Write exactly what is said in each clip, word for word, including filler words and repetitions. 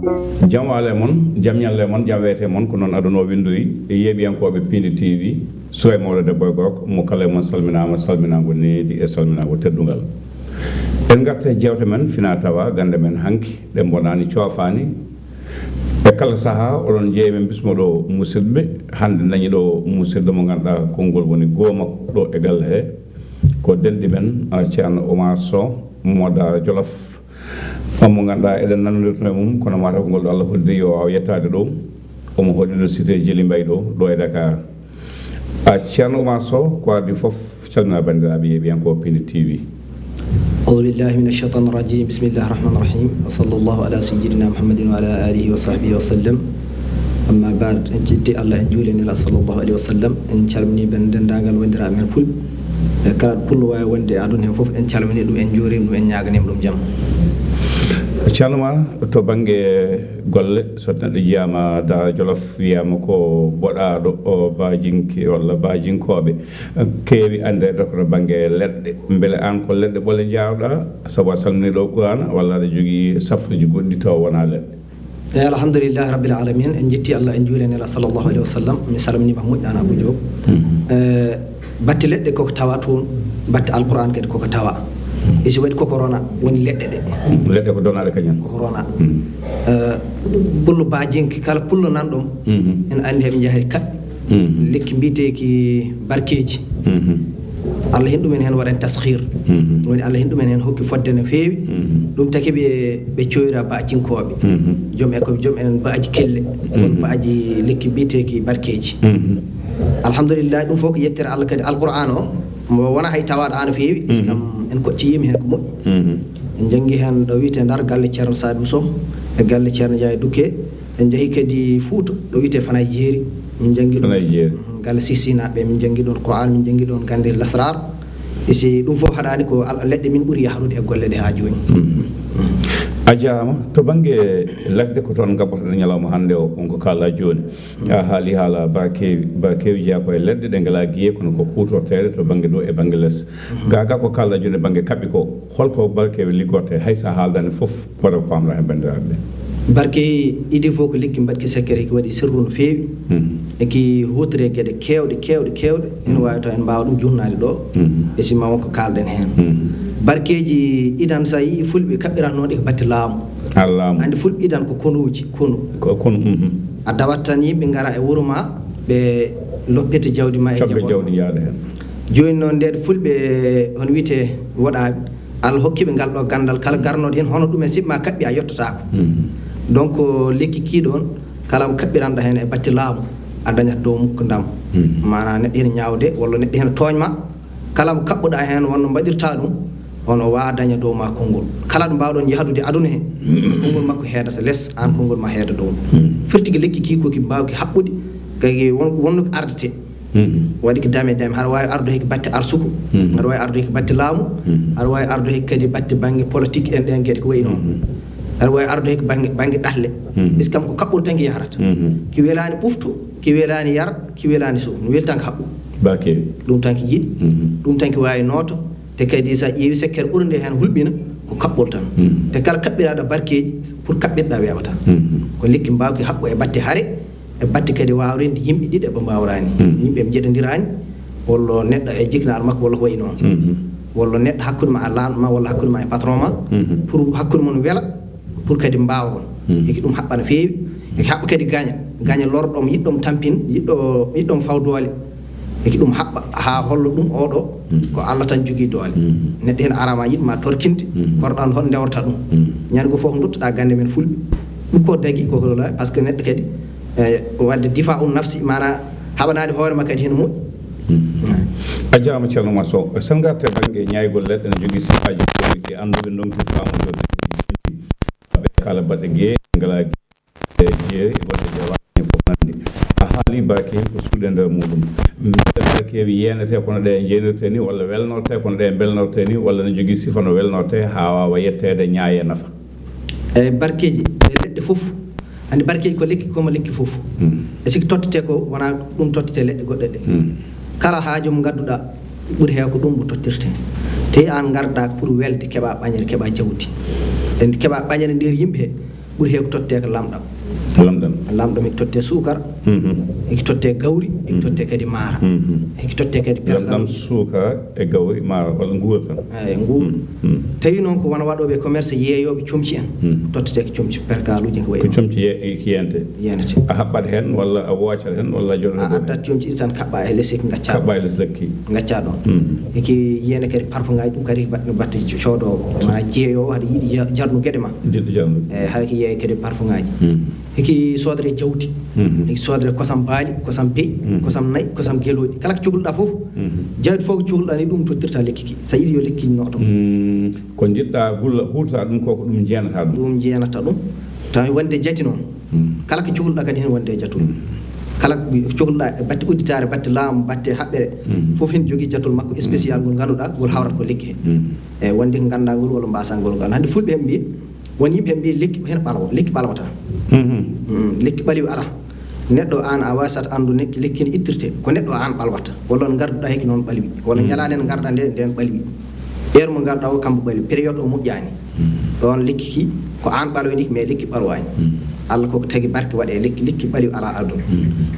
Jam waale mon, jam ñalle mon, jam weete mon, ko noon aduna o winndori. E yeeɓiyankooɓe Piindi T V, Suway mawɗo debbo e gorko, mo kala e mon salminaama, salminaango needi e salminaango teddungal. En ngarta e jeewte men fina tawa gannde men hanki, ɗe mbonaani coofaani. E kala sahaa, oɗon njeeya men bismo ɗo musidɓe. Hannde dañi ɗo musidɗo mo ngannduɗaa konngol woni goo makko ɗo e galle he. Ko denɗi men, ah, Ceerno Oumar Sow, mo Daara Jolof. On mo ngannduɗaa eɗen nanodirno e mum, kono mataw ko ngol ɗo Allah hoddiri yo o waaw yettaade ɗo. Omo hoɗi ɗo cité Djily Mbaye ɗo, ɗo e Dakar. A Ceerno Oumar Sow, ko adii fof, calmina banndiraaɓe yeeɓiyankooɓe Piindi T V. أعوذ بالله من الشيطان الرجيم. بسم الله الرحمن الرحيم. وصلى الله على سيدنا محمد وعلى آله وصحبه وسلم. أما بعد، en jetti Allah, en juuli e Nelaaɗo sallallahu alaihi wasallam. En calmini ben denndaangal wondiraaɓe men fulɓe. E kala ɗo pullo waawi wonde e aduna he fof, en calmini ɗum, en njuurima ɗum, en ñaaganii ɗum jam. Ceerno ma, to bannge golle, so neɗɗo jeyaama Daara Jolof, wiyaama ko boɗaaɗo o baajinki walla baajinkooɓe. Keewi anndeede ko to bannge leɗɗe. Mbele aan ko leɗɗe ɓole njaawɗaa, sabu a salminii ɗo Qur'aana, walla aɗa jogii safruuji goɗɗi tawa wonaa leɗɗe? Eyi, alhamdulillahi rabbil alamin. En jetti Allah, en juuli e Nelaaɗo sallallahu alaihi wasallam. Mi salminiima moƴƴaano Abou Diop. Mhm. Eh, batte leɗɗe koko tawa toon, batte Alqur'aan kadi koko tawa. E so waɗi koko rona, woni leɗɗe ɗe. Leɗɗe ko donaaɗe kañum. Koko rona. Mhm. Eh, pullo baajinki, kala pullo nanɗo mo, mhm, ene anndi heɓe njahri kaɓɓi. Mhm. Lekki mbiyeteeki barkeeji. Mhm. Allah hen ɗumen hen waɗani taskhir. Mhm. Woni Allah hen ɗumen hen hokki fodde no feewi. Mhm. Ɗum taki ɓe, ɓe coyra baajinkooɓe. Mhm. Joom e ko joom en baaji kelle. Won, mhm, baaji lekki mbiyeteeki barkeeji. Mhm. Alhamdulillah, ɗum fof ko yettere Allah kadi. Alqur'aan o, mo wona hay tawaaɗo haa no feewi. Mhm. Kam en kocciyima hen ko moƴƴi. Mhm. En janngi hen ɗo wiyetee Ndar, galle Ceerno Sadibou Sow, e galle Ceerno Njaay Dukke. En njahi kadi Fuuta, ɗo wiyetee Fanay Jeeri. Min njanngi ɗum. Fanay Jeeri. Mm, galle Sihsinaaɓe, min njanngi ɗon Qur'aan, min njanngi ɗon gannde Lasraar. E si ɗum fof haɗaani ko al-, leɗɗe min ɓuri yahrude e golle ɗe haa jooni. Mm. A jaaraama. To bannge lagde, ko toon ngabbotoɗen ñalawma hannde o, on ko kaalɗaa jooni. A haali haala Ba Keewi. Ba Keewi jeyaa ko e leɗɗe ɗe ngalaa giye, kono ko kuutorteeɗe to bannge dow e bannge les. Gaa gaa ko kaalɗaa jooni e bannge kaɓɓi ko, holko Ba Keewi liggortee, hay so a haaldaani fof, wata ko paamɗaa heen banndiraaɓe ɓe? Ba Keewi idii fof ko lekki mbaɗki sekkere, ki waɗi sirru no feewi. Mhm. E ki huutoree geɗe keewɗe, keewɗe, keewɗe. Ene waawi taw en mbaawa ɗum juutnaade ɗo. Mhm. E si ma won ko kaalɗen heen. Mhm. Barkeeji idan, so a yii fulɓe kaɓɓiratnooɗi ko batte laamu. Haa laamu. Anndi fulɓe idan ko konuuji, konu. Ko konu, mhm. A dawat tan yimɓe ngara e wuro ma, ɓe loppita jawdi ma e coɓɓe jawdi, njaada heen. Jooni noon, ndeer fulɓe, hono wiyetee, woɗaaɓe, Allah hokki ɓe ngal ɗo ganndal, kala garnooɗo heen, hono ɗum en siɓ ma kaɓɓi, a yottataako. Mhm. Donc, lekki kii ɗoon, kala mo kaɓɓiranɗo heen e batte laamu, a dañat dow mukko ndam. Mhm. Maanaa neɗɗo heen ñaawde, walla neɗɗo heen tooñ ma, kala mo kaɓɓuɗaa heen, wonno mbaɗirtaa ɗum, on o waawaa daña dow ma konngol. Kala ɗo mbaawɗon yahdude aduna he, konngol makko heedata les, aan konngol ma heeda dow. Mhm. Firti ko lekki kii ko ki mbaawki haɓɓude, kay won, wonno ko ardetee. Mhm. Waɗi ko dame dame, haɗa waawi arde heke batte arsuku, mhm, haɗa waawi arde heke batte laamu, mhm, haɗa waawi arde heke kadi batte bannge politique en ɗeen geɗe ko wayi noon. Mhm. Haɗa waawi arde heke bannge, bannge ɗahle. Mhm. Parce que kam ko kaɓɓol tan ki yahrata. Mhm. Ki welaani ɓuftu, ki welaani yar, ki welaani suuf. No weli tan ko haɓɓu. Ba Keewi. Ɗum tan ki yiɗi, mhm, ɗum tan ki waawi nooto. Te kadi so a ƴeewi sekkere ɓurnde heen hulɓina, ko kaɓɓol tan. Mhm. Te kala kaɓɓiraaɗo barkeeji, pour kaɓɓirɗaa weeɓata. Mhm. Ko lekki mbaawki haɓɓu e batte hare, e batte kadi waawrinde yimɓe ɗiɗo ɓe mbaawraani. Mhm. Yimɓe ɓe njeɗondiraani, walla neɗɗo e jiknaaɗo makko, walla ko wayi noon. Mhm. Walla neɗɗo hakkunde ma e laamɗo ma, walla hakkunde ma e patron ma, mhm, pour hakkunde mon wela, pour kadi mbaawron. Mhm. Eki ɗum haɓɓa no feewi, eki haɓɓa kadi gaña, gaña lorɗo mo, yiɗɗo mo tampin, yiɗɗo, yiɗɗo mo faw doole. Eki ɗum haɓɓa haa holla ɗum oo ɗoo, mhm, ko Allah tan jogii doole. Mhm. Neɗɗo heen araama yiɗ ma torkinde, mhm, kono ɗoon hoto ndewrata ɗum. Mhm. Ñande goo fof nduttoɗaa gannde men fulɓe. Ɗum ko dagi, ko ko la-, parce que neɗɗo kadi, eh, waɗde difa un nafsi, maanaa haɓanaade hoore ma kadi hene moƴƴi. Mhm. A jaaraama, Ceerno Oumar Sow. So en ngartii bannge ñaaygol leɗɗe, ne jogii sifaaji ko wiyetee annduɓe ndonki faamude ɓe kala baɗɗe gee, ngalaa e jeeri, e golle jeewa, e fof nanndi. A haali Ba Keewi ko suuɗe nder muɗum. Mbiɗa Ba Keewi yeenetee kono ɗe njeynirtee ni, walla welnortee kono ɗe mbelnortee ni, walla ne jogii sifa no welnortee haa waawa yetteede ñaayee nafa? E barkeeji, e leɗɗe fof. Anndi barkeeji ko lekki, ko mo lekki fof. Mm. E siki tottetee ko wonaa ɗum tottetee leɗɗe goɗɗe ɗe. Mm. Kala haaju mo ngadduɗaa, ɓuri heew ko ɗum mo tottirtee. Te aan ngarɗaa pour welde, keɓaa ɓañere, keɓaa jawdi. En keɓaa ɓañere nder yimɓe he. Ɓuri heew ko tottee ko lamɗam. Lamɗam. Lamɗam hiki tottee suukar, hiki tottee gawri, hiki tottee kadi maara. Hiki tottee kadi perkal. Lamɗam, suukar e gawri, maara walla nguur tan. Eyi, nguur. Tawi noon ko wona waɗooɓe commerce, yeeyooɓe comci en, tottetee ko comci perkaluuji ko wayi. Ko comci ye- ki yente. Yenete. A haɓɓat heen walla a woocat heen walla a joɗo. A addat comci ɗi tan kaɓɓa e les hiki ngacca. Kaɓɓa e les lekki. Ngacca ɗoon. Hiki yene kadi parfum ngaji ɗum kadi batte batte coodoowo ma jeeyoowo haɗa yiɗi ja- jarnu geɗe ma. Jiɗɗo jarnu. Eyi, haɗa ki yeeya kadi parfum ngaji. Hiki soodre jawdi. Hiki soodre kosam baali, kosam beyi, kosam nayi, kosam gelooɗi. Kala ko cohluɗa fof, jawdi fof ko cohluɗa ni ɗum tottirta lekki ki. So yiɗi yo lekki nooto. Ko jiɗɗa gulla huutoɗa ɗum ko ko ɗum jeenata ɗum. Ɗum jeenata ɗum. Tawi wonde jati noon. Kala ko cohluɗa kadi heen wonde e jatu. Kala ko cohluɗa e batte udditaare, batte laamu, batte haɓɓere, fof heen jogii jatol makko spécial ngol ngannduɗaa ngol hawrata ko lekki heen. Eyi, wonde ko ngannduɗaa ngol walla mbasa ngol ngal. Hannde fulɓe heen mbiyi, won yimɓe heen mbiyi lekki heen ɓalwo, lekki ɓalwata. Lekki ɓalwi alaa. Neɗɗo aan a waasat anndu lekki lekki ne ittirte, ko neɗɗo aan ɓalwata. Walla on ngarduɗaa heki noon ɓalwi. Walla ñalaande ne ngarɗa nde ndeen ɓalwi. Heure mo ngarɗa o kambo ɓalwi, période o moƴƴaani. Ɗoon lekki ki ko aan ɓalwi ndi, mais lekki ɓalwaani. Allah koko tagi barke waɗe lekki, lekki ɓalwi alaa aduna.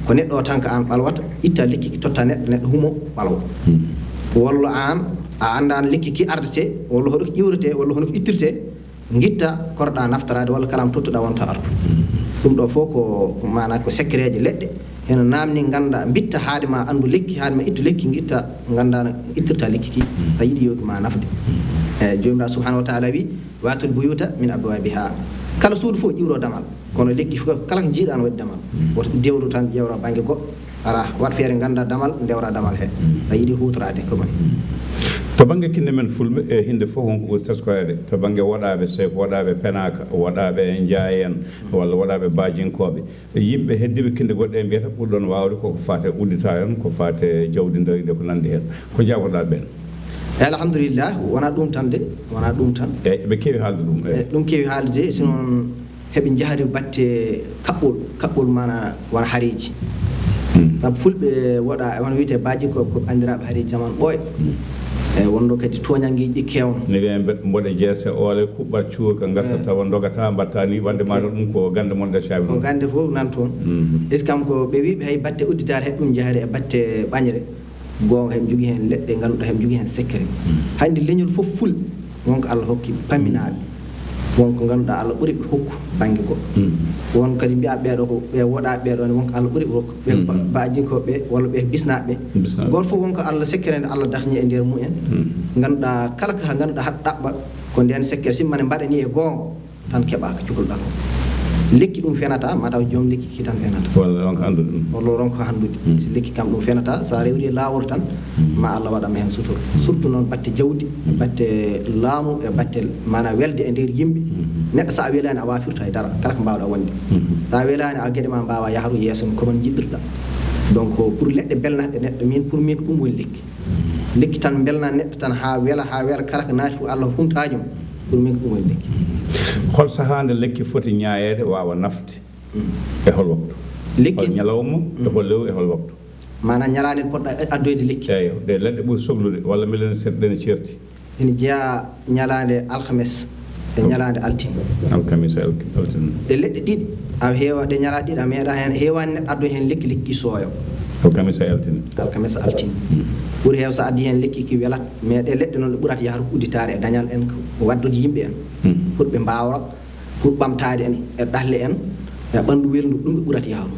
Ko neɗɗo o tan ko aan ɓalwata, itta lekki ki totta neɗɗo, neɗɗo humo ɓalwa. Walla aan a anndaani lekki ki ardete, walla hoɗo ki ƴiwrete, walla hono ki ittirte, ngitta korɗa naftoraade, walla kala mo tottuɗa wonta artu. Ɗum ɗo fof ko maana ko secret ji leɗɗe. Heno naamni ngannda mbitta haade ma anndu lekki, haade ma ittu lekki, ngitta ngannda no ittirta lekki ki. A yiɗi yewki ma nafde. Eyi, Joomiraaɗo subhanahu wa taala wi, "Waatul buyuta min abwabiha." Kala suudu fof ƴiwro damal. Kono lekki fof kala ko jiiɗa no waɗi damal. Woto dewru tan ƴewra bannge goɗɗo. Ara, waɗ feere ngannda damal, ndewra damal he. A yiɗi huutoraade ko mani. To bannge kinde men fulɓe, e hinde fof wonko ɓuri teskoreede. To bannge woɗaaɓe, so ko woɗaaɓe penaaka, woɗaaɓe njaayen, walla woɗaaɓe baajinkooɓe. Yimɓe heddiiɓe kinde goɗɗe mbiyata ɓurɗon waawde koko faate udditaare en, ko faate jawdi ndariiɗe ko nanndi heen. Ko jaaboɗaa ɓeen? Eyi, alhamdulillah, wonaa ɗum tan de, wonaa ɗum tan. Eyi, ɓe keewi haalde ɗum, eyi. Eyi, ɗum keewi haalde de, si noon heɓe njahri batte kaɓɓol, kaɓɓol maana wona hareeji. Sabu fulɓe woɗa, wona wiyetee baaji ko, ko anndiraaɓe hareeji jaman ɓooy. Eyi, wonno kadi tooñanngeeji ɗi keewno. Ne wiya mbe-, mboɗe jeese oole, kuɓɓat cuurka, ngasa tawa ndogata, mbatta ni, wadde mata ɗum ko gannde mon ɗe caabi ko ɗum. Gannde fof nan toon. Est-ce que kam ko ɓe wi ɓe hay batte udditaare heɓ ɗum jahre e batte ɓañre, goonga heɓe njogii heen leɗɗe ngannduɗaa heɓe njogii heen secret. Hannde leñol fof ful wonko Allah hokki paminaaɓe. Wonko ngannduɗaa Allah ɓuri ɓe hokku bannge goɗɗo. Won kadi mbiya ɓeeɗo ko ɓe woɗaa ɓeeɗo ne wonko Allah ɓuri ɓe hokku. Ɓe ba-, baajinkooɓe walla ɓe bisnaaɓe. Bisnaaɓe. Gooto fof wonko Allah secret nde Allah dahni e nder mumen. Ngannduɗaa kala ko ngannduɗaa haɗa ɗaɓɓa ko ndeen secret si mane mbaɗani e goonga. Tan keɓaaka cukalɗa ko. Lekki ɗum fenata, mataw joom lekki ki tan fenata. Walla ronka anndude ɗum. Walla ronka hanndude. Si lekki kam ɗum fenata, so a rewri e laawol tan, ma Allah waɗama heen sutura. Surtout noon batte jawdi, e batte laamu, e batte maanaam welde e nder yimɓe. Neɗɗo so a welaani a waafirta e dara, kala ko mbaawɗa wonde. So a welaani a geɗe ma mbaawa yahru yeeso no ko noon njiɗirɗa. Donc pour leɗɗe belnatɗe neɗɗo, min pour min ko ɗum woni lekki. Lekki tan mbelna neɗɗo tan haa wela, haa wela kala ko naati fof Allah huntaajo. Pour min ko ɗum woni lekki. Hol sahaa nde lekki foti ñaayeede waawa nafde? E hol waktu? Lekki hol ñalawma, e hol lewru, e hol waktu? Maanaam ñalaande poɗɗa addoyde lekki. Eeyo, ɗe leɗɗe ɓuri soglude walla mbiɗen seɗɗa ɗe no ceerti? Ene jeyaa ñalaande alhames e ñalaande altine. Alhames e alki-, altine. Ɗe leɗɗe ɗiɗi a heewa, ɗe ñalaaɗe ɗiɗi a meeɗa heen, heewaani neɗɗo addo heen lekki, lekki sooyo. Alhames e altine. Alhames e altine. Ɓuri heew so addi heen lekki ki welat, mais ɗe leɗɗe noon ɗe ɓurata yahru udditaare e dañal en ko waddude yimɓe en. Pour ɓe mbaawra, pour ɓamtaade en e ɗalle en e ɓanndu welndu, ɗum ɓe ɓurata yahru.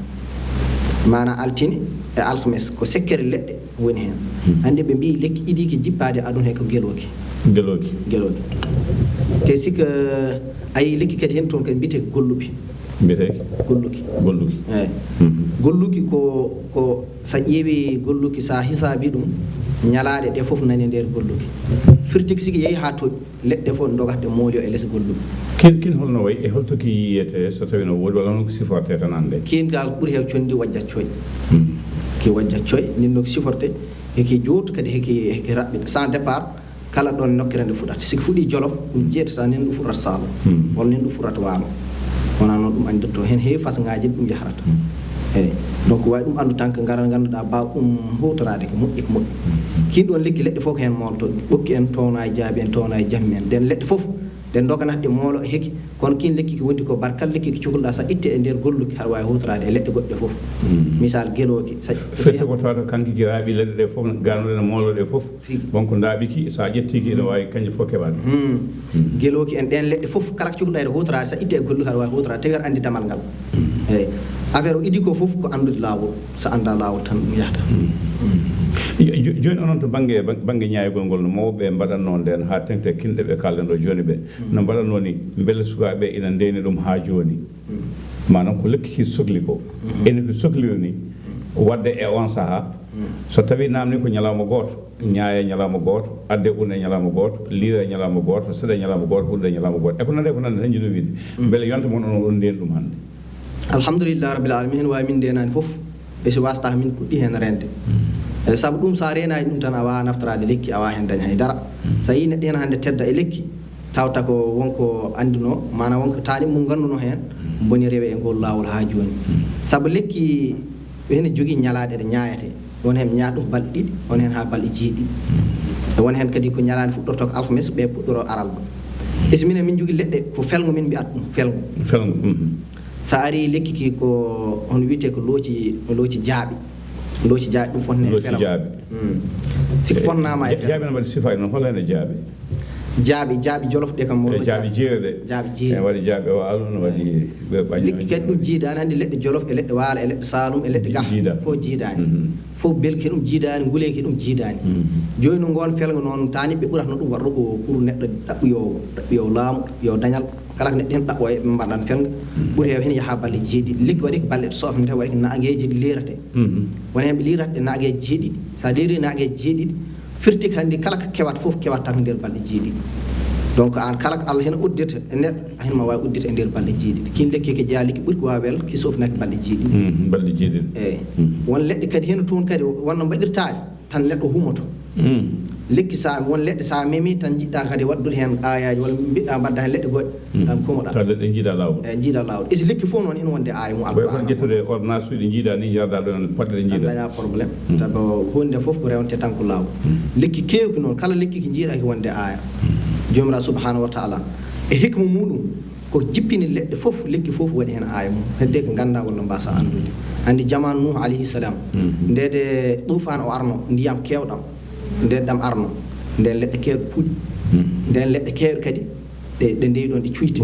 Maanaam altine e alhames ko sekkere leɗɗe woni heen. Hannde ɓe mbiyi lekki idiki jippaade aduna he ko gelooki. Gelooki. Gelooki. Te sikka a yii lekki kadi heen toon kadi mbiyetee ko golluki. Mbiyetee? Golluki. Golluki. Eeyi. Golluki ko, ko so a ƴeewi golluki, so a hisaabi ɗum, ñalaaɗe ɗe fof nani e nder golluki. Firti ko siki yehi haa toɗi. Leɗɗe fof ndogat ɗe moolyo e les golluɓe. Kiin, kiin holno wayi e holto ki yiyete so tawii no woodi walla hono ko siforte tan hannde? Kiin ngal ɓuri heew conndi wajjat coy. Ki wajjat coy, nin no ko siforte, heki jooɗtu kadi heki, heki raɓɓiɗa. Sans départ, kala ɗoon nokkere nde fuɗata. Si ko fuɗii Jolof, ɗum jeetata nin ɗum fuɗata Saalum. Walla nin ɗum fuɗata Waalo. Wonaa noon ɗum anndirtoo. Heen heewi façon ngaaji ɗum yahrata. Eeyi. Donc, wawi ɗum anndu tan ko ngaral ngannduɗaa mbaaw ɗum huutoraade ko moƴƴi, ko moƴƴi. Kiin ɗoon lekki leɗɗe fof ko heen moolto, ɓokki en towna e jaabi en, towna e jammi en. Ɗeen leɗɗe fof Ɗe doganat ɗe moolo e heki, kono kiin lekki ki wondi ko barkal, lekki ki cukluɗaa sa itte e nder golluki, haɗa waawi huutoraade e leɗɗe goɗɗe fof. Misal, gelooki. Sa Firti ko tawata kanki giraaɓi leɗɗe ɗe fof, ganoɗe no moolo ɗe fof, Tigi. Wonko ndaaɓi ki, sa ƴetti ki, ene waawi kañƴe fof keɓaade. Gelooki en, ɗeen leɗɗe fof, kala ko cukluɗaa ene huutoraade, sa itte e golluki, haɗa waawi huutoraade, tawi aɗa anndi damal ngal. Eeyi. Affaire o idi ko fof ko anndude laawol. So anndaa laawol tan ɗum yahata. Jo- jooni onon to bannge, bannge ñaayugol ngol, no mawɓe mbaɗatnoo ndeen haa teŋti e kinɗe ɓe kaalɗen ɗo jooni ɓe, no mbaɗatnoo ni, mbele sukaaɓe ina ndeeni ɗum haa jooni? Maanaam ko lekki ki sokli ko, ene ko sokliri ni, waɗde e oon sahaa, so tawii naamni ko ñalawma gooto, ñaaya ñalawma gooto, adde un e ñalawma gooto, liira e ñalawma gooto, seɗa e ñalawma gooto, ɓurda e ñalawma gooto, e ko nande, ko nande tan njiɗmi wiide. Mbele yonta mon onon, oɗon ndeeni ɗum hannde? Alhamdulillah rabbil alamin, heen waawi min ndeenaani fof. E so waastaa min puɗɗi heen reende. E sabu ɗum, so a reenaani ɗum tan, a waawaa naftoraade lekki, a waawaa heen dañ hay dara. So a yii neɗɗo heen hannde tedda e lekki, tawta ko wonko anndunoo, maanaam wonko taani mum ngannduno heen, boni rewe e ngol laawol haa jooni. Sabu lekki, hene jogii ñalaaɗe ɗe ñaayete. Won heen ñaata ɗum balɗe ɗiɗi, won heen haa balɗe jeeɗiɗi. E won heen kadi ko ñalaande fuɗɗortoo ko alhames, ɓe puɗɗoroo alarba. E so minen, min njogii leɗɗe ko felngo, min mbiyata ɗum felngo. Felngo. So a arii, lekki ki ko, hono wiyetee, ko looci, looci jaaɓi. Looci jaaɓi, ɗum fotnee e felngo. Looci jaaɓi. Mm. Si ko fotnaama e felngo. Jaaɓi no mbaɗi sifa e noon, hol heen e jaaɓi? Jaaɓi, jaaɓi jolof ɗe kam, e jaaɓi jeere ɗe. Jaaɓi jeere. E waɗi jaaɓe waalo, no waɗi ɓe ɓañi. Lekki kadi ɗum jiidaani, hannde leɗɗe jolof e leɗɗe waalo e leɗɗe saalum e leɗɗe gaha, fof jiidaani. Fof belki ɗum jiidaani, nguleeki ɗum jiidaani. Jooni no ngoon felngo noon, taani ɓe ɓuratno ɗum waɗde ko pour neɗɗo ɗaɓɓoyoowo, ɗaɓɓoyoowo laamu, ɗaɓɓoyoowo dañal. Kala ko neɗɗo heen ɗaɓɓoo e ɓe mbaɗan felngo, ɓuri heew heen yaha balɗe jeeɗiɗi. Lekki waɗi ko balɗe soofnete, waɗi ko naageeje leerate. Wona heen ɓe liirata ɗe naageeje jeeɗiɗi. So a liirii naageeje jeeɗiɗi, firti ko hannde kala ko kewata fof, kewata tan ko nder balɗe jeeɗiɗi. Donc, aan kala ko Allah heen uddirta e neɗɗo, a heen ma waawi uddirta e nder balɗe jeeɗiɗi. Kiin lekki ko jeyaa lekki ɓuri ko waawi wel, ki soofnaki balɗe jeeɗiɗi. Balɗe jeeɗiɗi. Eeyi. Won leɗɗe kadi heen toon kadi, wonno mbaɗirtaade, tan neɗɗo humoto. Lekki, so a, won leɗɗe, so a memi tan, njiɗɗaa kadi waɗdude heen aayaaji, walla mbiɗɗaa mbaɗda heen leɗɗe goɗɗe, tan kumoɗaa. Tawa leɗɗe njiida laawol. Eeyi, njiida laawol. E so lekki fof noon ina wonde aaya mum. Way Alquraan kon ƴettude ordonnance uji ɗi njiida ni, njarda ɗo, poɗɗe ɗe njiida. Daña problème. Sabu huunde fof ko rewante tan ko laawol. Lekki keewki noon, kala lekki ki njiida ki wonde aaya. Joomiraaɗo subhaanahu wa taala, e hikma muɗum, ko jippini leɗɗe fof, lekki fof waɗi heen aaya mum. Hedde ko nganndaa walla mbaasa anndude. Anndi jamaanu Nuuh alayhi salam, nde de tuufaan o arno, ndiyam keewɗam, nde ɗam arno, nden leɗɗe keewɗe puɗi. Nden leɗɗe keewɗe kadi, ɗe, ɗe ndewi ɗoon, ɗe cuyte.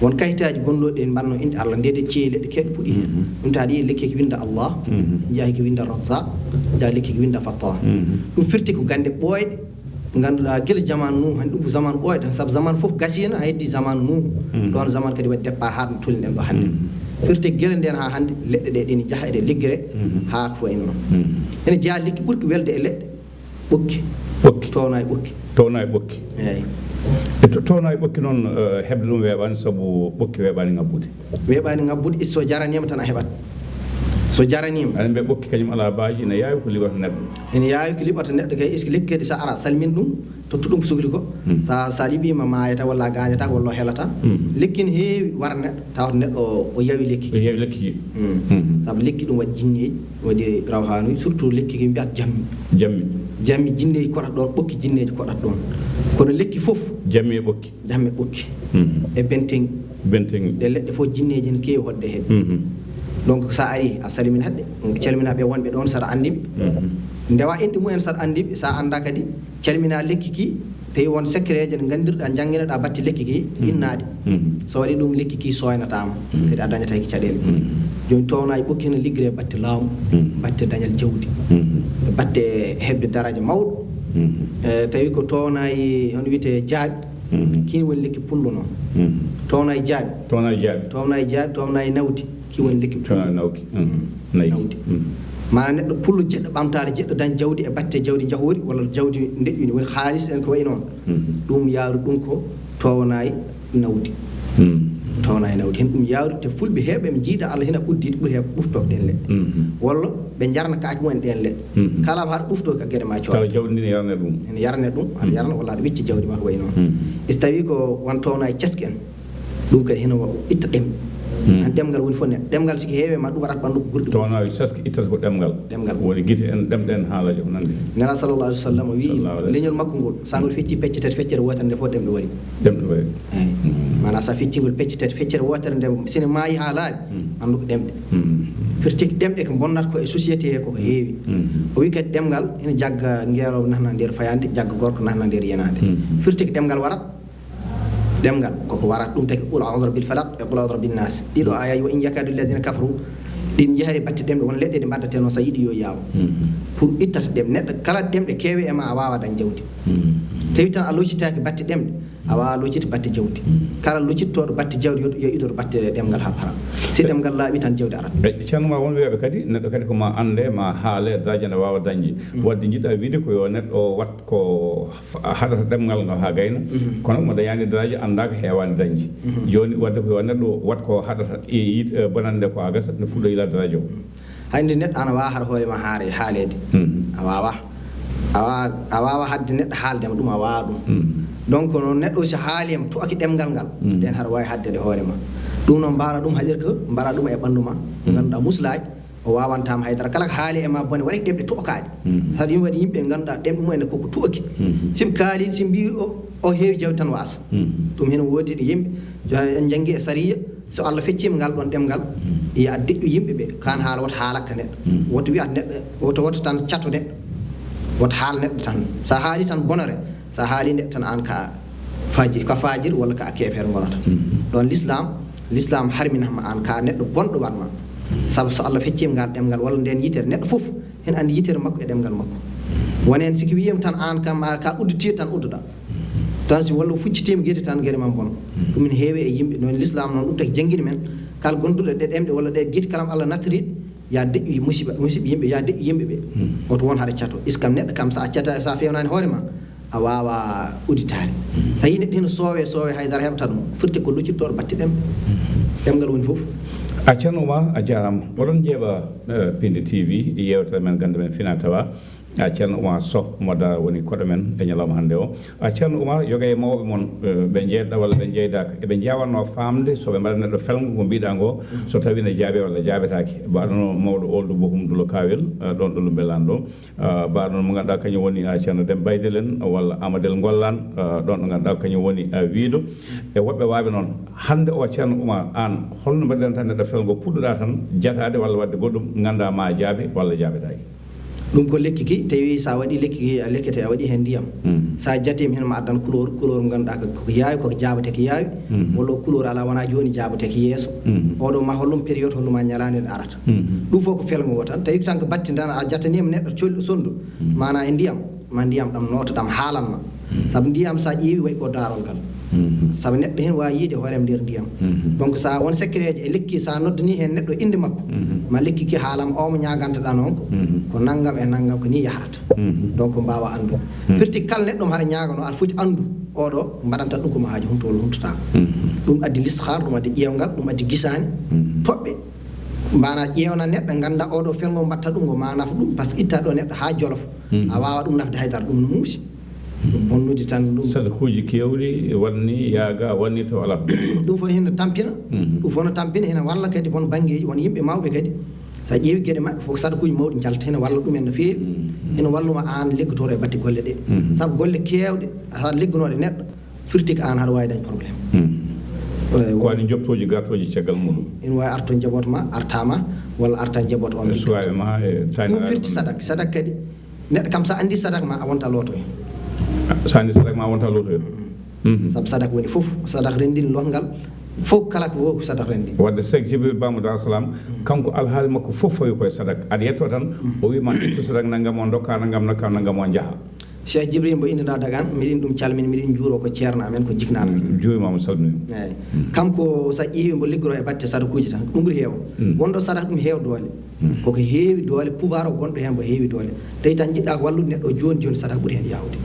Won kayitaaji gonɗo ɗe mbanno innde Allah, nde de ceeyi leɗɗe keewɗe puɗi heen. Ɗum tawa ɗi lekki ki winnda Allah, njaha ki winnda Razzaq, njaha lekki ki winnda Fattah. Ɗum firti ko gannde ɓooyɗe, ngannduɗaa gila jamaanu Nuuh, hannde ɗum ko jamaanu ɓooyɗo, sabu jamaanu fof gasiino, haa heddi jamaanu Nuuh. Ɗoon jamaanu kadi waɗi départ haa ɗo tolniɗen ɗo hannde. Firti gila ndeen haa hannde, leɗɗe ɗe ɗe njaha eɗe liggere, haa ko wayi noon. Ene jeyaa lekki ɓurki welde e leɗɗe, ɓokki. Ɓokki. Towna e ɓokki. Towna e ɓokki. Eeyi. E to-, towna e ɓokki noon, eh, heɓde ɗum weeɓaani, sabu ɓokki weeɓaani ŋabbude. Weeɓaani ŋabbude, so jaraniima tan a heɓat. So jaraniima. Aɗa mbiya ɓokki kañum alaa baaji, ina yaawi ko liɓata neɗɗo. Ina yaawi ko liɓata neɗɗo kay, est-ce que lekki kadi so ara salmin ɗum, totta ɗum ko sokli ko. Sa, sa liɓiima maayata walla a gaañata walla o helata. Lekki ne heewi wara neɗɗo, tawata neɗɗo o, o yawi lekki. O yawi lekki. Sabu lekki ɗum waɗi jinneeji, waɗi rawhaanuuji, surtout lekki ki mbiyata jammi. Jammi. Jammi jinneeji koɗata ɗoon, ɓokki jinneeji koɗata ɗoon. Kono lekki fof. Jammi e ɓokki. Jammi e ɓokki. E benteŋi. Benteŋi. Ɗe leɗɗe fof jinneeji ene keewi hoɗde heen. Donc, so a arii, a salminat ɓe. Calmina ɓe wonɓe ɗoon, saɗa anndi ɓe. Ndewa inɗe mumen, saɗa anndi ɓe. So a anndaa kadi, calmina lekki ki, tawi won secret ji ɗi nganndirɗaa, njannginoɗaa batte lekki ki, innaaɗe. So waɗi ɗum, lekki ki sooynataama. Kadi a dañataa ki caɗeele. Jooni, towna e ɓokki ene liggiree batte laamu, batte dañal jawdi, batte heɓde daraja mawɗo. Eh, tawi ko towna e, hono wiyetee, jaaɓi. Kiin woni lekki pullo noon. Towna e jaaɓi. Towna e jaaɓi. Towna e jaaɓi, towna e nawdi. Kiin woni lekki pullo. Towna e nawki. Nayi. Nawdi. Maanaam neɗɗo pullo jiɗɗo ɓamtaare, jiɗɗo dañ jawdi e batte jawdi njahoori walla jawdi ndeƴƴundi, woni haalis en ko wayi noon. Ɗum yaaru ɗum ko towna e nawdi. Towna e nawdi. Heen ɗum yaaru, te fulɓe heewɓe ɓe njiida Allah hina uddiiti ɓuri heew ɓuftoo ɗeen leɗɗe. Walla ɓe njarna kaake mumen ɗeen leɗɗe. Kala haɗa ɓuftoo ka geɗe ma cooda. Tawa jawdi ndi ne yarne ɗum. Ene yarne ɗum, aɗa yarna walla aɗa wicca jawdi ma ko wayi noon. So tawii ko won towna e ceski en, ɗum kadi hino wa-, itta ɗemɗe. An ɗemngal woni fof neɗɗo. Ɗemngal siki heewe ma ɗum waɗat ɓanndu ko gurɗi. Tawnaawi saski ittata ko ɗemngal. Ɗemngal. Woni gite en, ɗemɗe en, haalaji ko nanndi. Nela sallallahu alaihi wasallam o wi leñol makko ngol, sa ngol fecci pecce tati, feccere wootere nde fof ɗemɗe wari. Ɗemɗe wari. Eyi. Maanaam sa feccingol pecce tati, feccere wootere nde sene maayi haa laaɓi, anndu ko ɗemɗe. Firti ɗemɗe ko bonnat ko e société he koko heewi. O wi kadi ɗemngal ene jagga ngeeroowo nahna nder fayande, jagga gorko nahna nder yenande. Firti ko ɗemngal warat. Ɗemngal koko warat ɗum taki qul a'udhu rabbil falaq e qul a'udhu rabbin nas. Ɗiɗo aya wa in yakadu allazina kafaru, ɗin jehari batte ɗemɗe won leɗɗe ɗe mbaddate noon sa yiɗi yo yaaw. Pour ittata ɗem neɗɗo kala ɗemɗe keewe e ma a waawa dañ jawdi. Tawi tan a loccitaaki batte ɗemɗe a waawa loccita batte jawdi. Kala loccittooɗo batte jawdi yo idoto batte ɗemngal haa para. Si ɗemngal laaɓi tan jawdi arat. E ceerno ma won wiyaɓe kadi neɗɗo kadi ko ma annde ma haale daraja nde waawa dañde. Wadde jiɗɗa wiide ko yo neɗɗo wat ko haɗata ɗemngal ngal haa gayna. Kono mo dañaani daraja annda ko heewaani dañde. Jooni wadde ko yo neɗɗo wat ko haɗata bonande ko haa gasa no fuɗɗo yila daraja o. Hannde neɗɗo ana waawa haɗa hoore ma haare haaleede. A waawa a waawa a waawa haɗde neɗɗo haaldema ɗum a waawa ɗum. Donc noon neɗɗo si haalima tu'aki ɗemngal ngal ɗen haɗa waawi haɗde ɗe hoore ma. Ɗum noon mbaɗa ɗum haɗirka mbaɗa ɗum e ɓanndu ma. Ngannduɗaa muslaaki o waawantama haydara kala ko haali e ma bone waɗi ɗemɗe tu'okaaɗe. Saɗa ɗum waɗi yimɓe ngannduɗaa ɗemɗe mumen ne koko tu'oki. Siɓe kaali si mbi o heewi jawdi tan waasa. Ɗum heno woodi ɗe yimɓe en janngi e sariya. So Allah feccima ngal ɗon ɗemngal yo a deƴƴu yimɓe ɓe kan haala wota haalakka neɗɗo. Wota wiyat neɗɗo wota wota tan cato neɗɗo. Wota haal neɗɗo tan sa haali tan bonore. Sa haali neɗɗo tan an ka faji ka fajir walla ka keefeer gonata. Ɗon l'islam l'islam harminama an ka neɗɗo bonɗo watma. Sabu so Allah feccima ngal ɗemngal walla nden yitere neɗɗo fof hen andi yitere makko e ɗemngal makko. Wona en siki wiyama tan an kam ka udditir tan uddoɗa. Tan si walla fuccitima gueɗe tan gueɗe ma bono. Ɗum ne heewi e yimɓe noon l'islam noon ɗum taki janngini men kala gonduɗo ɗe ɗemɗe walla ɗe gueɗe kalam Allah nattiriɗe ya deƴƴu musiba musiba yimɓe ya deƴƴu yimɓe ɓe. Oto won haɗa cato iskam neɗɗo kam sa cata sa fewnani hoore ma a wawa udditaade. So yii neɗɗo hino soowe soowe haydara heɓata ɗum firti ko luccittoɗo batte ɗem ɗemngal woni fof. A ceerno Oumar a jaarama. Oɗon njeeɓa Pindi T V yewtere men gannde men fina tawa. A ceerno Oumar Sow mo Daara woni koɗo men e ñalawma hannde o. A ceerno Oumar yoga e mawɓe mon ɓe njeeɗa walla ɓe njeydaka eɓe njawanno famde so ɓe mbaɗa neɗɗo felgo ko mbiɗa ngo so tawi ne jaabe walla jaabetaki mbaɗano mawɗo oldu bohum dulo kawel ɗon ɗo lumbe lanɗo. Mbaɗano mo ganduɗa kañum woni a ceerno Dem Baydel en walla Amadel Ngollan ɗon ɗo ganduɗa kañum woni wiido. E woɓɓe waɓe noon hannde o ceerno Oumar an holno mbaɗiɗen tan neɗɗo felgo puɗɗuɗa tan jatade walla wadde goɗɗum ganda ma jaabe walla jaabetaki. Ɗum ko lekki ki tawi sa waɗi lekki ki a lekkete a waɗi heen ndiyam. Sa jatima heen ma addan couleur couleur mo ngannduɗaa koko yaawi koko jaabateke yaawi. Walla o couleur ala wona jooni jaabateke yeeso. Oɗo ma hollum période holluma ñalaande nde arata. Ɗum fof ko felgo ngo tan tawi tan ko batti tan a jattanima neɗɗo col sondu mana e ndiyam ma ndiyam ɗam nooto ɗam haalanma. Sabu ndiyam sa ƴeewi wayi ko darol ngal. Sabu neɗɗo heen wawi yiide hoorem nder ndiyam. Donc sa won secret e lekki sa noddani heen neɗɗo inde makko ma lekki ki haalama omo ñagantoɗa noon ko ko nanngam e nanngam ko ni yahrata. Donc mbawa anndu firti kala neɗɗo mo haɗa ñaagano aɗa foti anndu oɗo mbaɗanta ɗum ko mo haaji humto walla humtotako. Ɗum addi listihar ɗum addi ƴeewgal ɗum addi gisaani toɓɓe. Mbana ƴeewna neɗɗo ngannda oɗo felgo mbatta ɗum ngo ma nafa ɗum par ce que itta ɗo neɗɗo ha jolof a wawa ɗum nafde haydara ɗum no muusi. Ɗum bonnude tan ɗum sadakuuji keewɗi wanni yaaga wanni taw alaa. Ɗum fof hino tampina. Ɗum fof no tampina hino walla kadi won banngeeji won yimɓe mawɓe kadi so a ƴeewi geɗe maɓɓe fof ko sadakuuji mawɗi njalta hino walla ɗumen no feewi. Hino walluma aan liggotooɗo e batte golle ɗe sabu golle keewɗe a liggonooɗe neɗɗo firti ko aan haɗa waawi dañ problème. Ko wani joptooji gartooji caggal muɗum ina waawi arto njaboot ma artama walla arta njaboot on suwaɓe ma e tani ɗum firti sadak sadak kadi. Neɗɗo kam sa andi sadak ma a wonta lootoyo. Sa andi sadak ma a wonta lootoyo. Sabu sadak woni fof sadak rendin lohngal fof kala ko sadak rendi. Wadde Cheikh Jibril Bamo Dar Salam kanko alhaali makko fof fawi koye sadak aɗa yetto tan o wima ittu sadak nanngam o dokka nanngam nokka nanngam o jaaha. Cheikh Jibril mbo innda dagan miɗin ɗum calmin miɗin juuro ko ceerno amen ko jiknaɗo. Juurima mo salmini. Eyyi kanko sa ƴeewi mbo liggoro e batte sadakuji tan ɗum ɓuuri heewa. Wonɗo sadak ɗum heewa doole. Koko heewi doole pouvoir o gonɗo hen mbo heewi doole. Tawi tan jiɗɗa ko wallude neɗɗo o joni joni sadak ɓuuri hen yawde.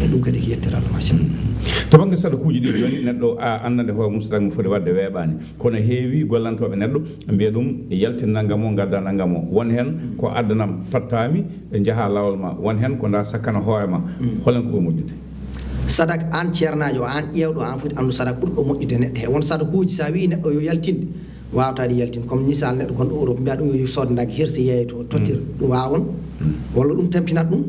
E ɗum kadi ko yettere Allah machallah. To banggue sadakuji ɗi joni neɗɗo a andande hoore mum sadak mo foti wadde weeɓani kono heewi gollantoɓe neɗɗo mbiya ɗum yaltin nanngam o gadda nanngam o won hen ko addanam tottami. Ɓe njaha lawol ma won hen ko da sakkana hoore ma. Holen ko ɓuri moƴƴude? Sadak an ceernaajo o an ƴeewɗo an foti anndu sadak ɓurɗo moƴƴude neɗɗo he won sadakuuji sa wii neɗɗo yo yaltinde Waawata ɗi yaltin, comme misal, neɗɗo gonɗo Europe, mbiya ɗum yo sood ndagi hersi yeeya to tottir, ɗum waawon? Walla ɗum tampinat ɗum?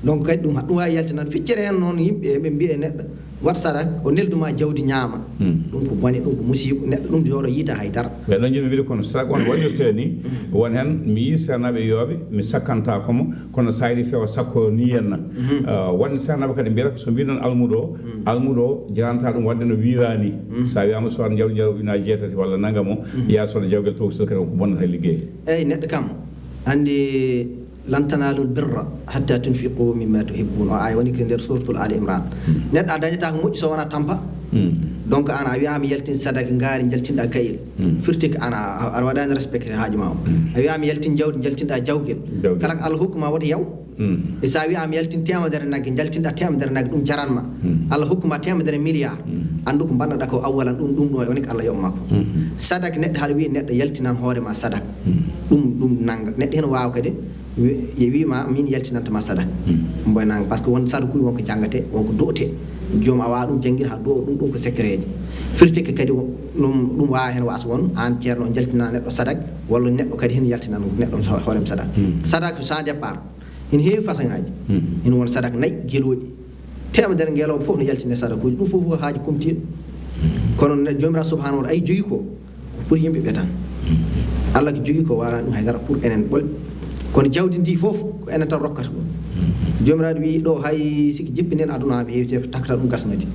Donc kadi ɗum ɗum waawi yaltinat. Feccere heen noon, yimɓe ɓe mbiya neɗɗo waɗ sarak, o nelduma jawdi ñaama. Ɗum ko bone, ɗum ko musiba, neɗɗo ɗum yoro yiita hay dara. Ɓe ɗon jiɗmi wiide kono sarak on waɗirte ni, won heen mi yii sernaaɓe yooɓe, mi sakkanta komo, kono so a yiɗi fewa sakko ni henna. Wonde sernaaɓe kadi mbiyata so mbiɗon almuudo o, almuudo o jaranta ɗum waɗde no wiiraani. So a wiyaama sood jawdi njaru ujunaaji jeetati walla nangam o, yaa sood jawgel towsel kadi, on ko bonnata liggey. Eyi, neɗɗo kam, anndi, "Lan tanaalul birra hatta tunfiqu mimma tuhibbun." O aaya woni ko nder suuratul Ali Imran. Neɗɗo a dañataa ko moƴƴi so wonaa tampa. Donc aan a wiyaama yaltin sadaka ngaari, njaltinɗa kayel. Firti ko aan a, a, aɗa waɗaani respecté haaju ma o. A wiyaama yaltin jawdi, njaltinɗa jawgel. Jawgel. Kala ko Allah hokku ma woto yaw. E so a wiyaama yaltin teemedere nagge, njaltinɗa teemedere nagge, ɗum jaran ma. Allah hokku ma teemedere milliard. Anndu ko mbaɗnoɗa ko awwalan, ɗum, ɗum ɗo woni ko Allah yoɓ ma ko. Sadak neɗɗo haɗa wiya neɗɗo yaltinan hoore ma sadak. Ɗum, ɗum nanga. Neɗɗo heen waawa kadi wi-, ye wiima min yaltinanta ma sadak. Mboy nanga, parce que won sadakuuji won ko janngate, won ko do'te. Joom a waawa ɗum janngin haa do'o ɗum, ɗum ko secret ji. Firti ko kadi wo-, ɗum, ɗum waawa heen waasa won aan ceerno o njaltinana neɗɗo sadak, walla neɗɗo kadi heen yaltinana neɗɗo ho-, hoore mum sadak. Sadak ko sans départ. Ina heewi façon ŋaaji. Ina won sadak nayi gelooɗi. Teemedere ngelooba fof no yaltine sadakuuji. Ɗum fof ko haaju kumtiiɗo. Kono ne-, Joomiraaɗo subhanahu wa taala, ay jogi ko, ko pour yimɓe ɓe tan. Allah ko jogi ko, waaraani ɗum hay dara pour enen ɓol. Kono jawdi ndi fof ko enen tan rokkata ɗum. Joomiraaɗo wiyi ɗo hay siki jippinen aduna mi hewte takata ɗum gasnodi.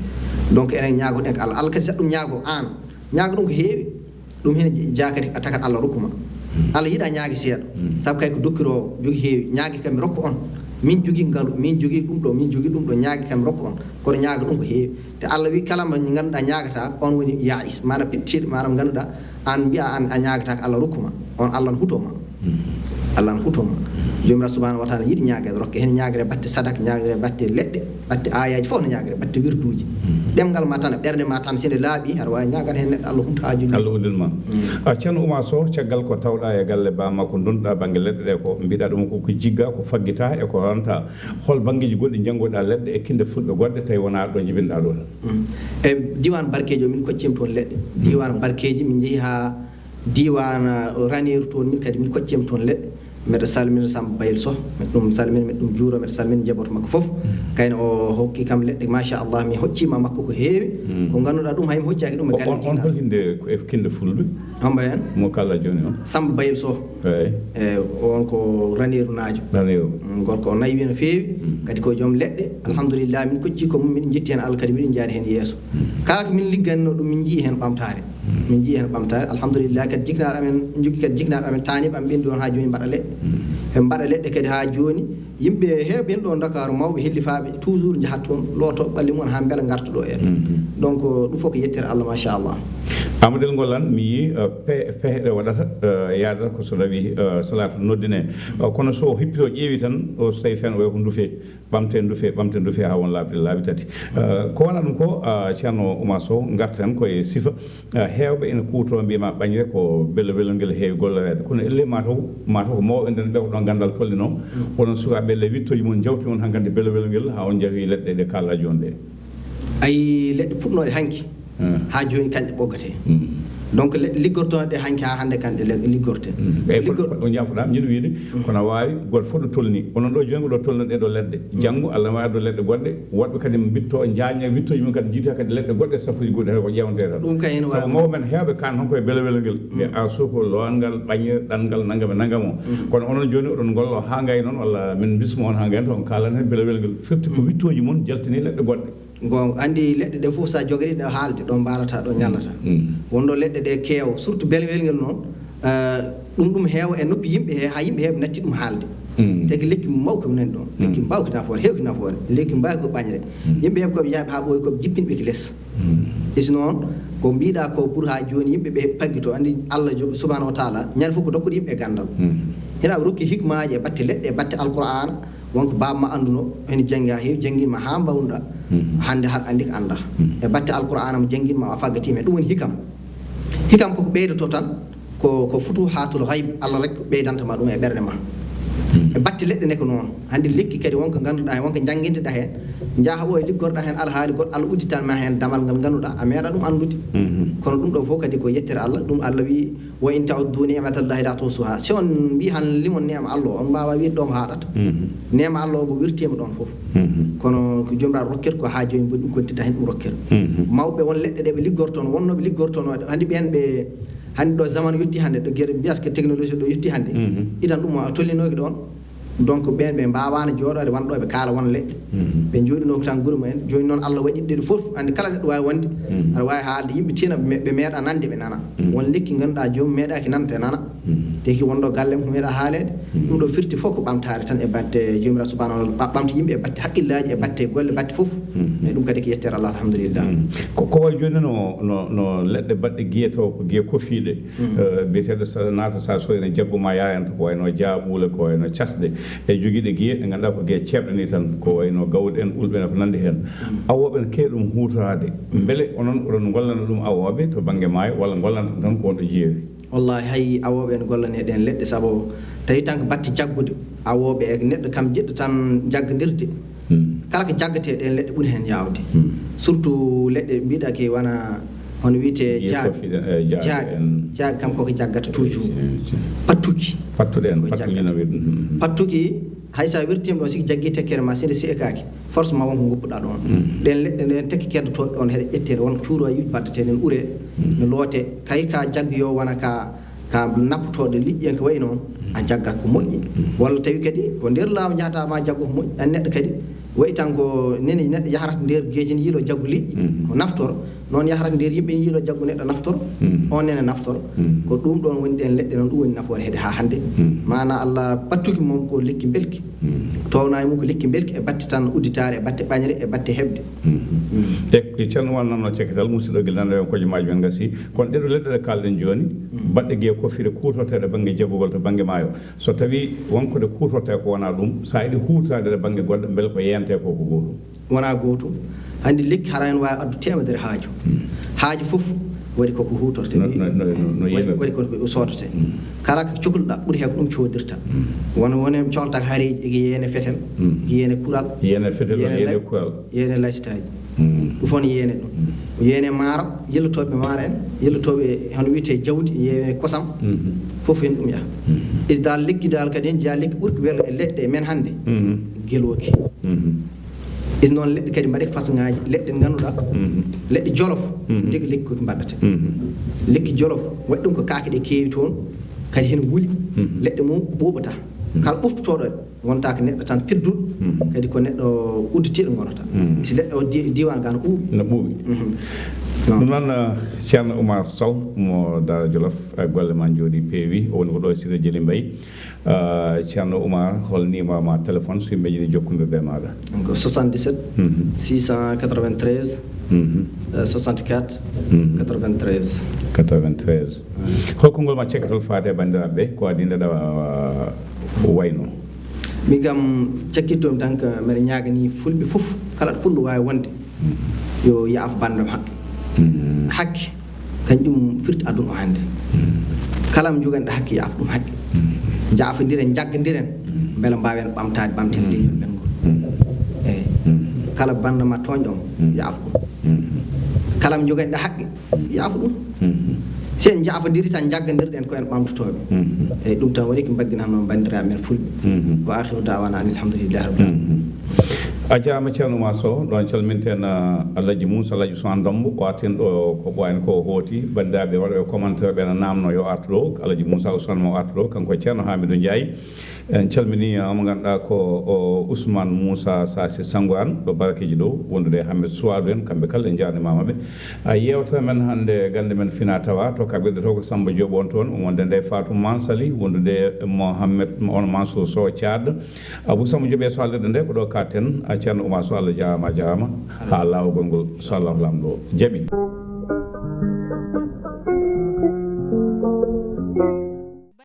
Donc enen ñaagoɗen ko Allah. Allah kadi saɗa ɗum ñaago aan. Ñaago ɗum ko heewi. Ɗum heen jaakati a takat Allah rokku ma. Allah yiɗa ñaagi seeɗa. Sabu kay ko dokkiroowo, jogi heewi. Ñaagi kam mi rokku on. Min jogi ngalu, min jogi ɗum ɗo, min jogi ɗum ɗo, ñaagi kam mi rokku on. Kono ñaaga ɗum ko heewi. Te Allah wi kala mo ngannduɗaa ñaagata, on woni yaa'is. Maanaam pettiiɗo, maanaam ngannduɗaa, aan mbiya aan a ñaagata ko Allah rokku ma. On Allah no huto ma. Allah no huto ma. Joomiraaɗo subhanahu wa taala yiɗi ñaagere, rokke heen ñaagere batte sadak, ñaagere batte leɗɗe, batte aayaaji fof no ñaagere, batte wirduuji. Ɗemngal ma tan, ɓernde ma tan, so nde laaɓi, aɗa waawi ñaagana heen neɗɗo, Allah huto haajuuji. Allah uddin ma. A, Ceerno Oumar Sow, caggal ko tawɗa e galle ba makko, ndonɗa bannge leɗɗe ɗe ko mbiɗa ɗum ko, ko jigga, ko faggita e ko ranta. Hol banngeeji goɗɗi njanngoɗa leɗɗe e kinde fulɓe goɗɗe tawi wonaa ɗo njibinɗa ɗo tan? E diiwaan Barkeeji o min koccima toon leɗɗe. Diiwaan Barkeeji min njehi haa diiwaan, uh, Raneeru toon min kadi min koccima toon leɗɗe. Mbeɗa salmina Samba Bayel Soh, mbeɗa ɗum salmina, mbeɗa ɗum juuro, mbeɗa salmina njabootu makko fof. Kayno o hokki kam leɗɗe, machallah, mi hoccima makko ko heewi. Ko ngannduɗaa ɗum hay mi hoccaaki ɗum e galle on, on hol hinde ko e kinde fulɓe? Hombo heen? Mo kala jooni on? Samba Bayel Soh. Eyi. E, on ko Raneeru naajo. Raneeru. Mm, gorko o naywi no feewi, kadi ko joom leɗɗe. Alhamdulillah, min kocci ko mum, miɗen njetti heen Allah, kadi miɗen njaari heen yeeso. Kala ko min ligganno ɗum, min njii heen ɓamtaare. Min njii heen ɓamtaare, alhamdulillah, kadi jiknaaɓe amen, jogii kadi jiknaaɓe amen, taaniiɓe amen ɓen ɗon haa jooni mbaɗa leɗɗe. Ɓe mbaɗa leɗɗe kadi haa jooni. Yimɓe heewɓe en ɗo Ndakaaru, mawɓe helli faaɓe, toujours njahat toon, looto ɓalli mum haa mbela ngarta ɗo en. Donc, ɗum fof ko yettere Allah, machallah. Amadel Ngollaan, mi yii, uh, pe-, pehe ɗe waɗata, uh, yaadata ko so tawi, uh, salaatu noddine. Uh, kono so hippito ƴeewi tan, o so tawi fen o ko ndufe, ɓamte ndufe, ɓamte ndufe haa won laabi, laabi tati. Uh, ko wona ɗum ko, uh, Ceerno Oumar Sow, ngarten ko e sifa, uh, heewɓe ina kuuto mbiyma ɓañre ko belo welo ngel heewi golloreede. Kono elle mataw, mataw ko mawɓe nden ɓe ko ɗon ganndal tolnino. Onon sukaaɓe elle wittooji mon njawti on haa nganndi belo welo ngel haa on njawi leɗɗe ɗe kaalɗa jooni ɗe. Ayi, leɗɗe puɗnooɗe hanki, haa jooni kañƴe ɓoggate. Donc, leɗɗe liggortooɗe hanki haa hannde kañƴe le-, liggorte. Eyi, ko, ko, ko jaafoɗaa, miɗo wiide, kono waawi gooto fof ɗo tolni. Onon ɗo jooni ko ɗo tolno ɗee ɗo leɗɗe. Janngo, Allah ma addo leɗɗe goɗɗe, woɗɓe kadi mbitto, njaaña wittooji mum kadi njiita kadi leɗɗe goɗɗe, safuuji goɗɗi, hay ko ƴeewantee tan. Ɗum kay ene waawi. Sabu mawɓe men heewɓe kaan tan koye belo welo ngel. Ɓe a suuko lowangal, ɓañre, ɗanngal, nanngam e nanngam o. Kono onon jooni oɗon ngollo haa ngay noon, walla min mbismo on haa ngay noon, on kaalan heen belo welo ngel. Firti ko wittooji mum jaltini leɗɗe goɗɗe. Goonga, anndi leɗɗe ɗe fof so a jogori ɗe haalde, ɗo mbaalataa, ɗo ñallataa. Wonɗo leɗɗe ɗe keewa, surtout belwel ngel noon, eh, ɗum, ɗum heewa e noppi yimɓe he, haa yimɓe heewɓe natti ɗum haalde. Tagi lekki mawki wonani ɗoon. Lekki mbaawki nafoore, heewki nafoore. Lekki mbaawki ko ɓañre. Yimɓe heewɓe ko ɓe yaaɓe haa ɓooyi ko ɓe jippin ɓe ki les. E si noon, ko mbiɗa ko pour haa jooni yimɓe ɓe paggito, anndi Allah jo-, subhanahu wa taala, ñande fof ko dokkude yimɓe e ganndal. Hina rokki hikmaaji e batte leɗɗe, e batte Alqur'aana, wonko baaba ma annduno, ene janngi haa heewi, janngin ma haa mbaawnuɗa. Hannde haɗa anndi ko annda. E batte Alqur'aana mo janngin ma, a faggatiima. Ɗum woni hikam. Hikam koko ɓeydoto tan, ko, ko futuhaatul gayb, Allah rek ɓeydanta ma ɗum e ɓernde ma. E batte leɗɗe ne ko noon. Hannde lekki kadi wonko ngannduɗaa heen, wonko njannginteɗaa heen, njaha o e liggorɗaa heen alhaali goɗɗo, Allah udditan ma heen damal ngal ngannduɗaa a meeɗa ɗum anndude. Mhm. Kono ɗum ɗo fof kadi ko yettere Allah, ɗum Allah wi, "Wa in ta'uddu ni'matallahi la tuhsuha." Si on mbi han limon neema Allah o, on mbaawa wiide ɗo mo haaɗata. Mhm. Neema Allah o mo wirtiima ɗon fof. Mhm. Kono ko Joomiraaɗo rokkir ko haa jooni mboɗi ɗum kontita heen ɗum rokkir. Mhm. Mawɓe won leɗɗe ɗe ɓe liggortoon, wonnooɓe liggortoonooɗe, hannde ɓeen ɓe, hannde ɗo zaman yotti hannde, ɗo gere mbiyata ko technologie ɗo yotti hannde. Mhm. Idan ɗum o a tollinooki ɗoon. Donc ɓeen ɓe mbaawaano jooɗoode won ɗo ɓe kaala won leɗɗe. Mhm. Ɓe njooɗinoo ko tan gure mumen. Jooni noon Allah waɗi ɗe fof, hannde kala neɗɗo waawi wonde. Mhm. Aɗa waawi haalde yimɓe tina ɓe meeɗa nande ɓe nana. Mhm. Won lekki ngannduɗaa joomum meeɗaaki nande nana. Mhm. Te ki wonɗo galle mum ko meeɗa haaleede. Mhm. Ɗum ɗo firti fof ko ɓamtaare tan e batte Joomiraaɗo subhanahu wa taala, ɓamta yimɓe e batte haqqillaaji, e batte golle, batte fof. Mhm. E ɗum kadi ko yettere Allah, alhamdulillah. Mhm. Ko, ko wayi jooni no, no, no leɗɗe baɗɗe giye taw ko giye kofiiɗe. Mhm. Eh, biyeteeɗo sa naata sa soyna jaggu ma yayanta ko wayno jaaɓuule, ko wayno casɗe. E jogiiɗe giye ɗe ngannduɗaa ko giye ceeɓɗe ni tan, ko wayno gawɗe en, ulɓe en, ko nanndi heen. Mhm. Awooɓe ne keewi ɗum huutoraade. Mbele onon oɗon ngollana ɗum awooɓe to bannge maayo walla ngollanta tan ko wonɗo jeeri? Wallahi, hay awooɓe ene gollani e ɗeen leɗɗe, sabu tawi tan ko batte jaggude, awooɓe e neɗɗo kam jiɗɗo tan jaggondirde. Hmm. Kala ko jaggatee, ɗeen leɗɗe ɓuri heen yaawde. Hmm. Surtout leɗɗe mbiɗa ke wona hono wiyetee jaaɓi. Jaaɓi, jaaɓi kam koko jaggata toujours. Pattuki. Pattuɗe en, pattuki no wiyde. Hmm. Pattuki, hay so a wirtiima ɗo, siki jaggii tekkere ma, si nde seekaaki, forcément won ko ngoppuɗaa ɗoon. Mm. Ɗeen leɗɗe, ndeen tekke keddotooɗe ɗoon, heɗe ƴettee, won cuuruwayuuji mbaɗetee, ndeen uree, mm, no lootee. Kay ka jaggu yo wona ka, ka nappotooɗo liƴƴi en ko wayi noon, a jaggat ko moƴƴi. Mm. Walla tawi kadi ko nder laamu njahataa ma jaggu ko moƴƴi. Aan neɗɗo kadi wayi tan ko nene neɗɗo yahrata nder geeji ne yiiloo jaggu liƴƴi, mm, ko naftoro. Noon yahrata nder yimɓe yiilo jaggu neɗɗo naftoro, mm, on nene naftoro. Mm. Ko ɗum ɗoon woni ɗeen leɗɗe noon, ɗum woni nafoore heede haa hannde. Mm. Maana Allah pattuki mum ko lekki belki. Mm. Townaay mum ko lekki belki e batte tan udditaare, e batte ɓañre, e batte heɓde. Mm. Mm. E ko Ceerno Oumar nanno cekkital, musidɗo gila nanɗo en kojomaaji men ngasi. Kono ɗeɗo leɗɗe ɗe kaalɗen jooni, mm, baɗɗe giye kofiire kuutorteeɗe bannge jaggugol to bannge maayo. So tawii won ko ɗe kuutortee ko wonaa ɗum, so a yiɗi huutoraade ɗe bannge goɗɗo, mbele ko yeentee ko ko gootum? Wonaa gootum. Hannde lekki hara ene waawi addu teemedere haaju. Mm. Haaju fof waɗi koko huutortee. No, no, no, no, no waɗi, waɗi koko soodatee. Mm. Kala ko cokluɗaa ɓuri hee ko ɗum coodirta. Mm. Won, won en cohlata ko hareeji, ege yeene fetel, mm, ege yeene kural, yeene fetel, yeene yeene lay-, kural, yeene laysitaaji. Mm. Ɗum fof ne yeene ɗum. Mm. Yeene maaro, yillotooɓe maaro en, yillotooɓe hono wiyetee jawdi, yeene kosam, mm-hmm, fof heen ɗum yaha. Mm-hmm. Is daal lekki daal kadi heen jeyaa lekki ɓurki welo e leɗɗe men hannde, mm-hmm, gelooki. Mm-hmm. Is noon leɗɗe kadi mbaɗi façon ŋaaji, leɗɗe ngannduɗaa, mm-hmm, leɗɗe jolof, mm-hmm, ndeke lekki ko mbaɗata. Mm-hmm. Lekki jolof, waɗi ɗum ko kaake ɗe keewi toon, kadi heen wuli, mm-hmm, leɗɗe mum ɓuuɓata. Mm-hmm. Kala ɓuftotooɗo ɗe, wonta ko neɗɗo tan pedduɗo, mm, kadi ko neɗɗo udditiiɗo ngonata. Mm. Si leɗɗe o di-, diiwaan gaa no ɓuuɓi. No ɓuuɓi. Mhm. Noon. Ɗum noon, eh, Ceerno Oumar Sow mo Daara Jolof, eh, golle ma njooɗi peewi, o woni ko ɗo e Cité Djily Mbaye. Eh, Ceerno Oumar, hol numéro ma téléphone so yimɓe njiɗi jokkondirde e maaɗa? Donc, soixante-dix-sept, mhm, six cent quatre-vingt-treize, mhm, eh, soixante-quatre, mhm, quatre-vingt-treize. Quatre-vingt-treize. Mhm. Hol konngol ma cekkatal faade e banndiraaɓe ɓe, ko adii nde ɗa, eh, wayno? Min kam, cakkitto-mi tan ko mbeɗa ñaaganii fulɓe fof, kala ɗo pullo waawi wonde, yo yaafo banndam hakke. Mm. Hakke, kanjum firti aduna o hannde. Mm. Kala mo joganiɗo hakke, yaafo ɗum hakke. Mm. Njaafondiren, njaggondiren, mm, mbele mbaawen ɓamtaade, ɓamten, mm, leñol ɓenngol. Mm. Eey. Mm. Kala banndam ma tooñɗo mo, mm, yaafo ɗum. Mm. Kala mo joganiɗo hakke, yaafo ɗum. Mhm. Si en njaafondirii tan, njaggondirɗen ko en ɓamtotooɓe. Mhm. Eey, ɗum tan waɗi ko mbagginanoo banndiraaɓe men fulɓe. Mhm. Wa aakhiru da'waanaa anil hamdu lillaahi rabbil aalamiin. Mhm. A jaaraama, Ceerno Oumar Sow, ɗoon calminten, ah, Alhaji Moussa, Alhaji Ousmane Dommbo, o artii ɗo ko ɓooyaani ko o hooti. Banndiraaɓe waɗooɓe commentaire ɓe na naamnoo yo artu ɗo, Alhaji Moussa Ousmane mo artu ɗo, kanko e Ceerno Hamidou Ndiaye. En calminii, ah, mo ngannduɗaa ko o Ousmane Moussa Sassi Sangourane, ɗo Barakeji ɗo, wondude e Hammet Souadou en, kamɓe kala en njaarnimaama ɓe. A, yeewtere men hannde, gannde men fina tawa, to kaɓirɗe to ko Samba Diop on toon, wonde nde Fatou Mansali, wondude e Mohamed, on Mansour Sow Thiad. Abou Samba Diop e so haalirde nde, ko ɗo kaaɗten, a, Ceerno Oumar Sow, Allah jaaraama, a jaaraama, haa laawol ngol, so Allah Laamɗo jaɓi.